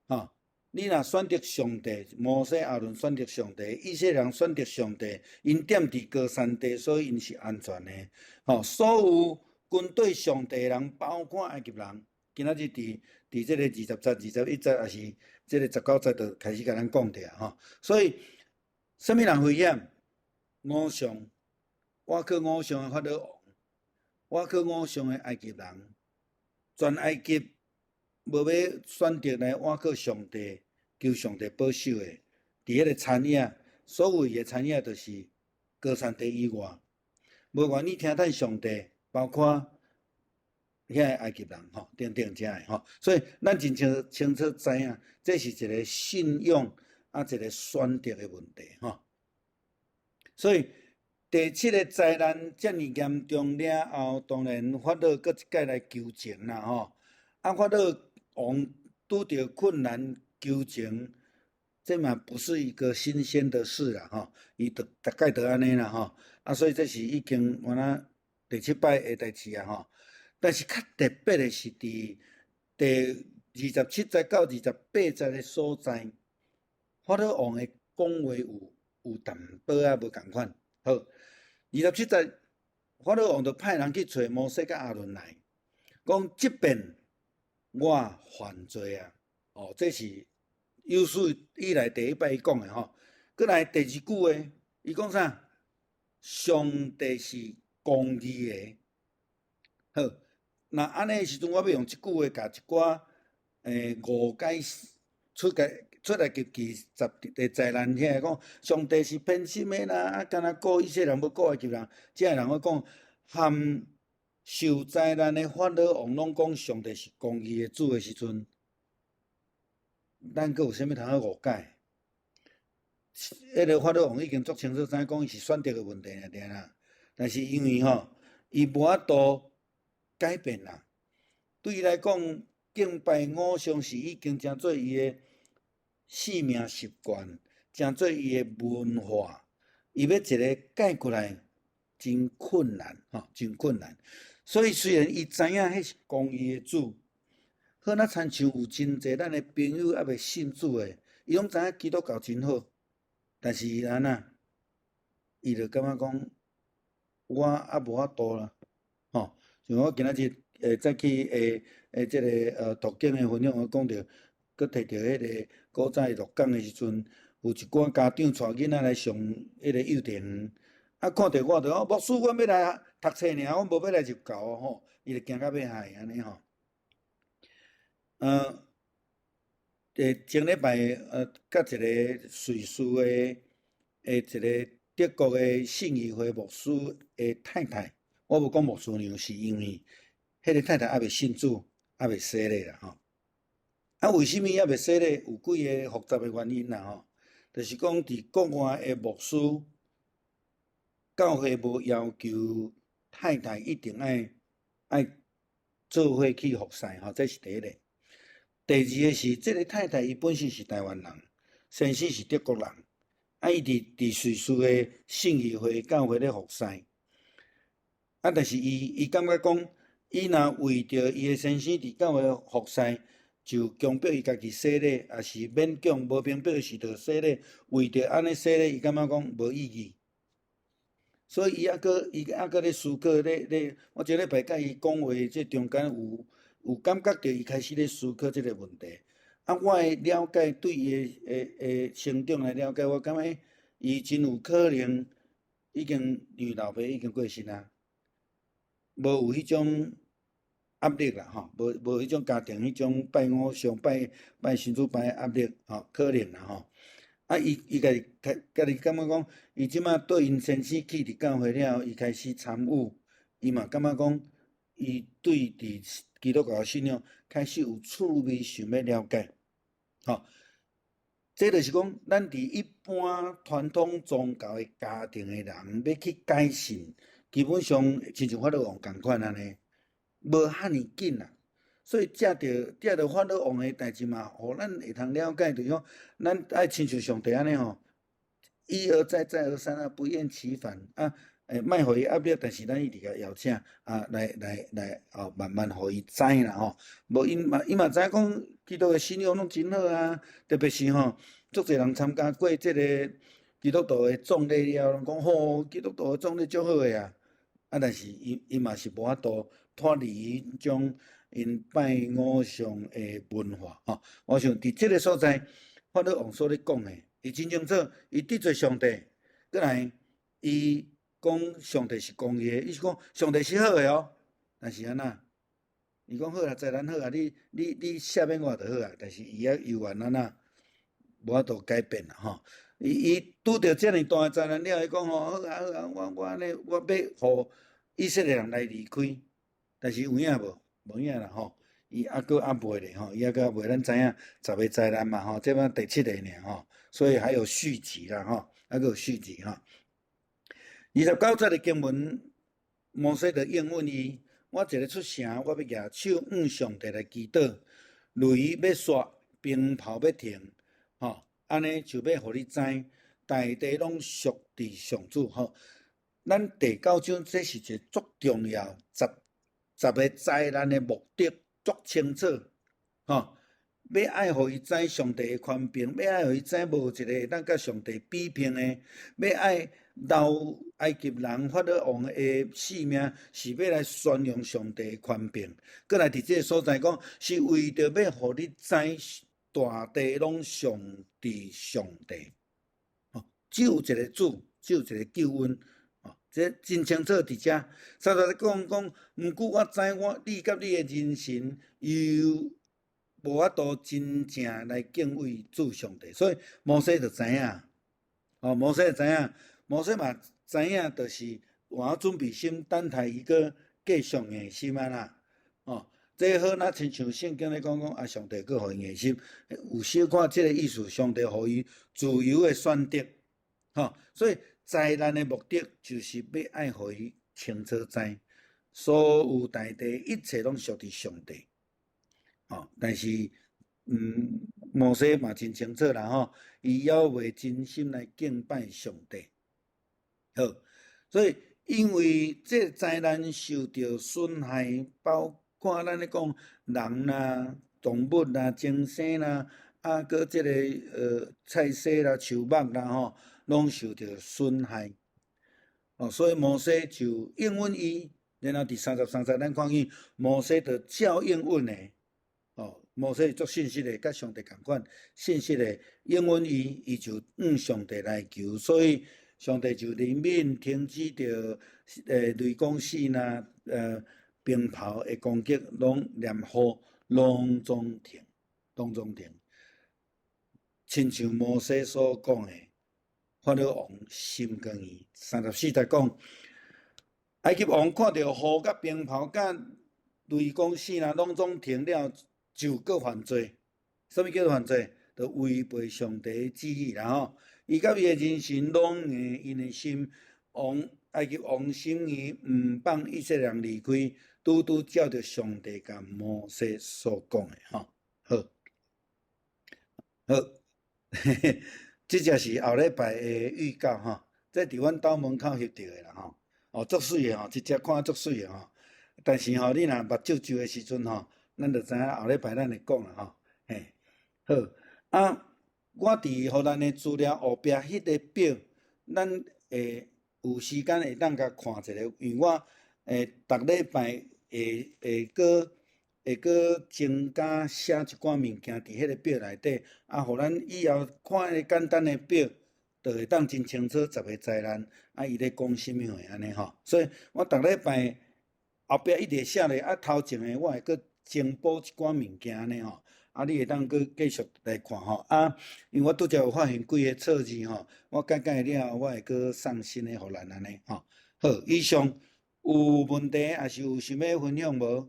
吼，你若選擇上帝，摩西亞倫選擇上帝，以色列人選擇上帝，𪜶踮佇歌珊地，所以𪜶是安全的。吼，所有跟綴上帝的人，包括埃及人，今仔日佇這个20節、21節，抑是這個19節，就開始共咱講著啊吼。所以，啥物人危險？偶像，倚靠偶像的法老王，倚靠偶像的埃及人，全埃及無欲選擇來倚靠上帝，求上帝保守的，佇彼个田野，所謂的田野就是歌珊地以外，無願意聽趁上帝，包括遐个埃及人吼，等等遮个吼，所以咱真清清楚知影，這是一个信仰啊，一个選擇的問題吼。所以第七个災難遮爾嚴重了後，當然法老閣一擺來求情啦吼。啊，法老王拄著困難求情，這嘛不是一個新鮮的事啦吼。伊就逐擺都按呢啦吼。啊，所以這是已經原來第七擺的代誌啊吼。但是較特別的是，佇第27節到28節的所在，法老王的講話有淡薄仔無仝款。好，27節，法老王就派人去揣摩西佮亞倫來，講這遍我犯罪啊！哦，這是有史以來第一擺伊講的吼。閣來第二句話，伊講啥？上帝是公義的。好，若按呢時陣，我欲用這句話共一寡誤解出埃及記十個災難遐講，上帝是偏心的啦，啊，敢若顧以色列人，無顧埃及人，這个人我講，含受災難的法老王攏講上帝是公義的主的時陣，咱閣有啥物通好誤解？彼个法老王已經足清楚知影講伊是選擇的問題爾爾啦，但是因為吼，伊無法度改變啦。對伊來講，敬拜偶像是已經成做伊的性命習慣，成做伊的文化，伊欲一个改過來，真困難吼，真困難。所以雖然伊知影彼是公義的主，好若親像有真濟咱的朋友猶未信主的，伊攏知影基督教真好，但是伊按怎？伊就感覺講，我猶無法度啦，吼。像我今仔日再去這个讀經的分享，我講著，閣提著彼个古早鹿港的時陣，有一寡家長帶囡仔來上彼个幼稚園，啊，看著我就講，牧師，阮欲來讀冊爾，阮無欲來入教吼，伊就驚甲欲死按呢吼。前禮拜佮一個瑞士的一個德國的信義會牧師的太太，我無講牧師娘，是因為彼個太太猶未信主，猶未洗禮啦吼。啊，為啥物猶未洗禮？有幾个複雜的原因啦吼。就是講佇國外的牧師，教會無要求太太一定愛做伙去服侍吼，這是第一个。第二个是，這个太太伊本身是台灣人，先生是德國人，啊，伊佇瑞士的信義會教會咧服侍，啊，但是伊感覺講，伊若為著伊的先生佇教會服侍，就強迫伊家己洗禮，抑是勉強無明白的時就洗禮，為著按呢洗禮，伊感覺講無意義，所以伊猶閣伊猶閣咧思考咧咧，我這禮拜佮伊講話，這中間有感覺著伊開始咧思考這个問題。啊，我的了解對伊的成長來了解，我感覺伊真有可能已經因為老爸已經過身啊，無有彼種壓力啦吼，無彼種家庭彼種拜偶像、拜拜神主牌的壓力吼，可能啦吼。啊，伊家己感覺講，伊這馬對𪜶先生去佇教會了後，伊開始參與，伊嘛感覺講，伊對佇基督教的信仰開始有趣味，想欲了解，吼。這就是講，咱佇一般傳統宗教的家庭的人，欲去改信，基本上親像法老王仝款按呢，無遐爾緊啦。所以藉著法老王的代誌嘛，予咱會通了解，就是講，咱愛親像上帝按呢吼，一而再，再而三啊，不厭其煩啊，莫予伊壓力，但是咱一直共邀請啊，來來來，哦，慢慢予伊知啦吼。無𪜶嘛，伊嘛知影講基督的信仰攏真好啊，特別是吼，足濟人參加過這个基督徒的葬禮了，攏講吼，基督徒的葬禮足好的啊。啊，但是伊伊嘛是無法度脫離彼種𪜶拜偶像的文化吼。我想佇這个所在，法老王所咧講的，伊真清楚，伊得罪上帝，閣來伊講上帝是公義的，伊是講上帝是好的哦。但是按怎？伊講好啦，災難好啊，你你你赦免我就好啊。但是伊猶猶原按怎？無法度改變啦吼。伊伊拄著遮爾大的災難了，伊講吼好啊好啊，我我按呢，我欲予以色列人來離開，但是有影無？無影啦吼。伊猶閣猶未咧吼，伊猶閣猶未，咱知影十个災難嘛吼，這擺第七个爾吼，所以還有續集啦吼，猶閣有續集吼。29節的經文，摩西就應允伊：我一个出城，我欲舉手向上帝來祈禱，雷欲煞，冰雹欲停，吼，按呢就欲予你知，大地攏屬佇上主吼。咱第九章這是一个足重要十十个災難的目的足清楚，吼，欲愛予伊知上帝的權柄，欲愛予伊知無一个會當佮上帝比拼的，欲愛留埃及人法老王的性命，是欲來宣揚上帝的權柄。閣來佇這个所在講，是為著欲予你知大地攏屬佇上帝，吼，只有一个主，只有一个救恩，吼，這真清楚佇遮。30節講講，毋過我知我你佮你的人神猶無法度真正來敬畏主上帝，所以摩西就知影，哦，摩西就知影，摩西嘛知影，就是換準備心等待伊閣繼續硬心啊啦，哦，這好若親像聖經咧講講啊，上帝閣予伊硬心，有小可這个意思，上帝予伊自由的選擇，吼，所以災難的目的就是欲愛予伊清楚知，所有大地一切攏屬佇上帝。吼，但是，摩西嘛真清楚啦吼，伊猶未真心來敬拜上帝。好，所以因為這災難受著損害，包括咱咧講人啦、動物啦、精生啦，啊，閣這个菜蔬啦、樹木啦吼，攏受著損害。哦，所以摩西就應允伊，然後佇33節咱看見摩西就照應允的。哦，摩西足信實的，佮上帝仝款，信實的應允伊，伊就向上帝來求，所以上帝就憐憫停止著雷公死啦，冰雹的攻擊，攏連雨攏總停，攏總停。親像摩西所講的，法老王心剛硬。34節講，埃及王看著雨佮冰雹佮雷公死啦，攏總停了。就閣犯罪，啥物叫做犯罪？就違背上帝的旨意啦吼！伊佮伊的人神攏硬𪜶的心，王埃及王心硬，毋放以色列人離開，拄拄照著上帝共摩西所講的吼。好，好，嘿嘿，這才是後禮拜的預告吼。這佇阮兜門口翕著的啦吼。哦，足媠的吼，這隻看足媠的吼。但是吼，你若目睭皺的時陣吼，咱就知影後禮拜咱會講啦吼，嘿，好啊！我佇予咱的資料後壁彼个表，咱會有時間會當共看一下，因為我逐禮拜會會閣會閣增加寫一寡物件佇彼个表內底，啊，予咱以後看彼個簡單的表，就會當真清楚十个災難啊，伊咧講啥物貨按呢吼。所以我逐禮拜後壁一直會寫咧，啊，頭前的我會閣增補一寡物件按呢吼，啊，你會當閣繼續來看吼，啊，因為我拄才有發現幾个錯字吼，我改改了後，我會閣送新的予咱按呢吼。好，以上有問題抑是有想欲分享無？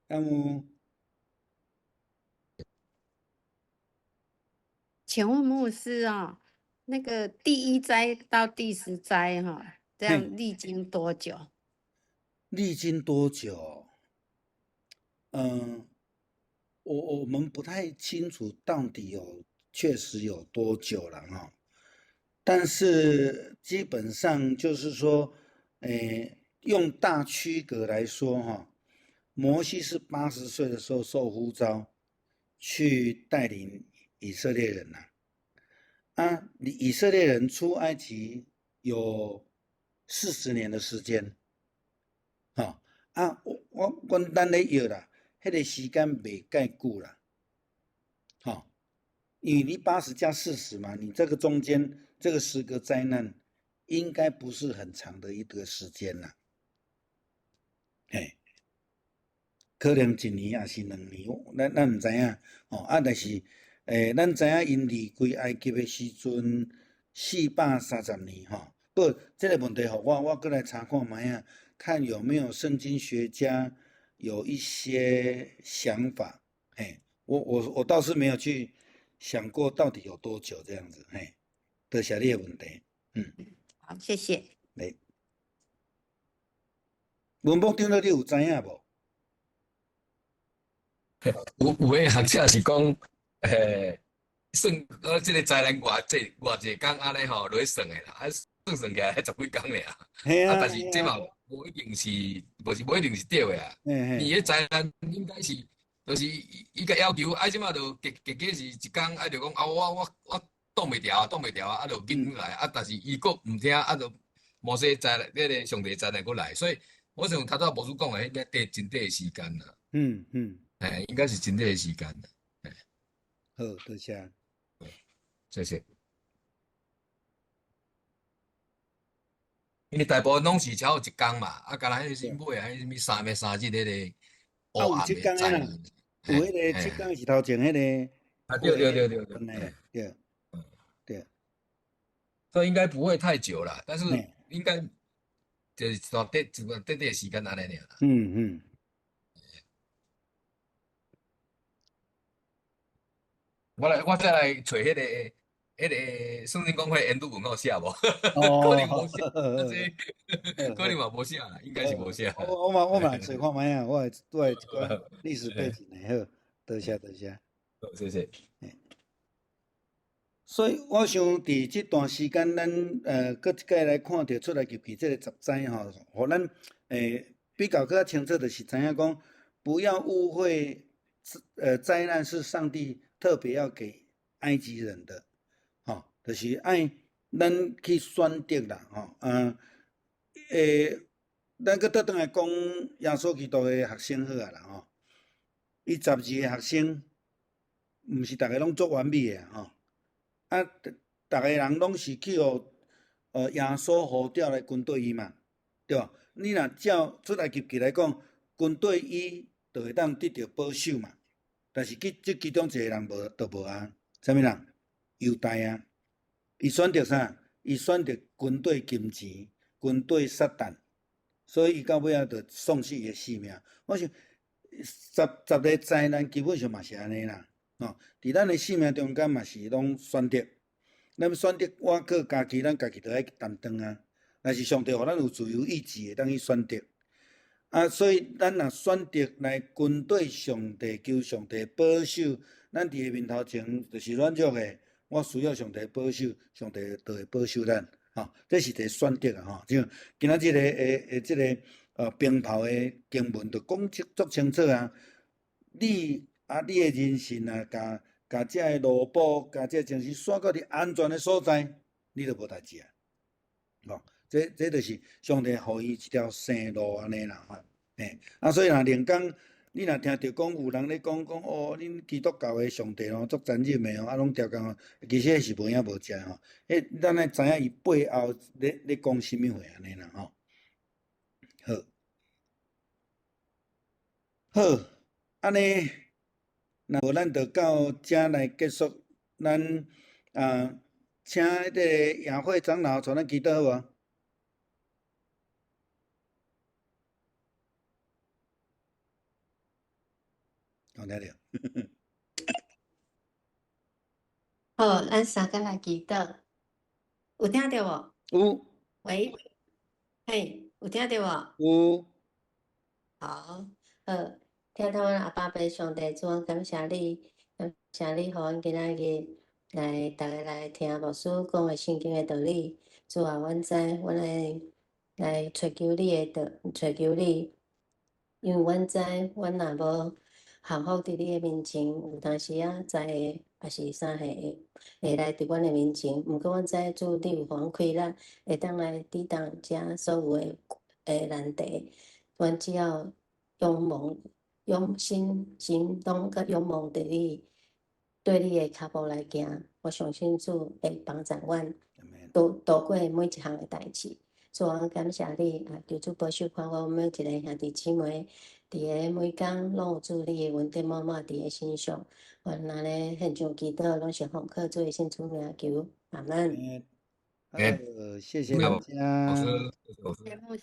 敢有？請問牧師啊，那個第一災到第十災哈，這樣歷經多久？歷經多久？我們不太清楚到底有確實有多久了哈，但是基本上就是說，用大區隔來說哈，摩西是80歲的時候受呼召去帶領以色列人吶，啊，以色列人出埃及有40年的時間，吼啊，我咱咧約啦，彼個時間袂蓋久啦，吼，因為你80加40嘛，你這個中間這個10個災難應該不是很長的一個時間啦，嘿，可能一年抑是2年，咱毋知影，吼啊，但是，咱知影𪜶離開埃及的時陣430年吼。不，這個問題予我閣來查看覓仔，看有沒有聖經學家有一些想法。嘿，我倒是沒有去想過到底有多久這樣子。嘿，多謝你的問題。嗯。好，謝謝。來，文博長老，你有知影無？有的學者是講，算這个災難偌濟偌濟工按呢吼落去算的啦，啊算算起來才十幾工爾。啊，但是這嘛無一定是，無一定是對的啊。伊彼災難應該是，就是伊共要求，啊這馬就結果是一工，啊就講啊我擋袂牢啊，擋袂牢啊，啊就緊來，啊但是伊閣毋聽，啊就摩西災難，彼个上帝災難閣來，所以我想頭拄仔牧師講的，應該短真短的時間啦。應該是真短的時間啦。好，多謝。謝謝。因為大部分攏是超過一工嘛，啊，敢若彼是尾啊，彼啥物3日3日彼個啊，有七工的啦，有彼個七工是頭前彼個。啊，對對對對對，對，對。所以應該不會太久啦，但是應該就是短短短短的時間按呢爾啦。我再來揣彼個聖經公會研讀文有寫無？可能無寫，可能嘛無寫啦，應該是無寫。我嘛來揣看覓仔，我會一寡歷史背景的，好，多謝多謝。好，謝謝。所以我想佇這段時間，咱閣一擺來看著出埃及記這个十災吼，予咱比較閣較清楚，就是知影講，不要誤會，災難是上帝特別要給埃及人的，吼，就是愛咱去選擇啦，吼，咱閣倒轉來講耶穌基督的學生好啊啦，吼，伊12個學生，毋是逐个攏足完美的吼，啊，逐个人攏是去予耶穌呼召來跟綴伊嘛，對無？你若照出埃及記來講，跟綴伊就會當得著保守嘛。但是這其中一個人無，就無啊，啥物人？猶大啊，伊選擇啥？伊選擇跟綴金錢，跟綴撒旦，所以伊到尾仔就喪失伊的性命。我想十個災難基本上嘛是按呢啦，吼，佇咱的生命中間嘛是攏選擇，咱選擇倚靠家己，咱家己就愛擔當啊。但是上帝予咱有自由意志，會當去選擇。啊，所以咱若選擇來跟綴上帝，求上帝保守，咱佇伊面頭前就是軟弱的，我需要上帝保守，上帝就會保守咱，吼，這是一個選擇啊，吼。像今仔這個這个鞭炮的經文就講足清楚啊。你啊，你的人生啊，共這个奴僕，共這个精神徙到佇安全的所在，你就無代誌啊。吼，這就是上帝予伊一條生路按呢啦，吼。啊，所以若靈講，你若聽著講有人咧講講哦，恁基督教的上帝哦，足殘忍的哦，啊，攏刁工哦，其實彼是無影無跡吼。彼咱愛知影伊背後咧講啥物話按呢啦吼。好，好，按呢，若無咱就到遮來結束。咱啊，請彼个雅慧長老帶咱祈禱好無？有聽著。好，咱。咱三個來祈禱，有聽著無？有。喂，嘿，有聽著無？有。好，好，疼痛阮阿爸父上帝，主，阮感謝你，感謝你，予阮今仔日來，逐家來聽牧師講的聖經的道理。主啊，阮知，阮愛來揣求你的道，揣求你，因為阮知，阮若無降服佇你的面前，有當時仔災禍，抑是啥會會來佇阮的面前。毋過阮知主，你有予阮氣力，會當來抵擋這所有的的難題。阮只要仰望、用心心攏閣仰望佇你，對你的跤步來行。我相信主會幫助阮度度過每一項的代誌。主啊，感謝你啊！求主保守看顧每一个兄弟姊妹，佇个每工攏有主你的恩典滿滿佇个身上。阮按呢獻上祈禱，攏是奉靠主的聖主名求，阿門。好，謝謝大家。老師，謝謝老師。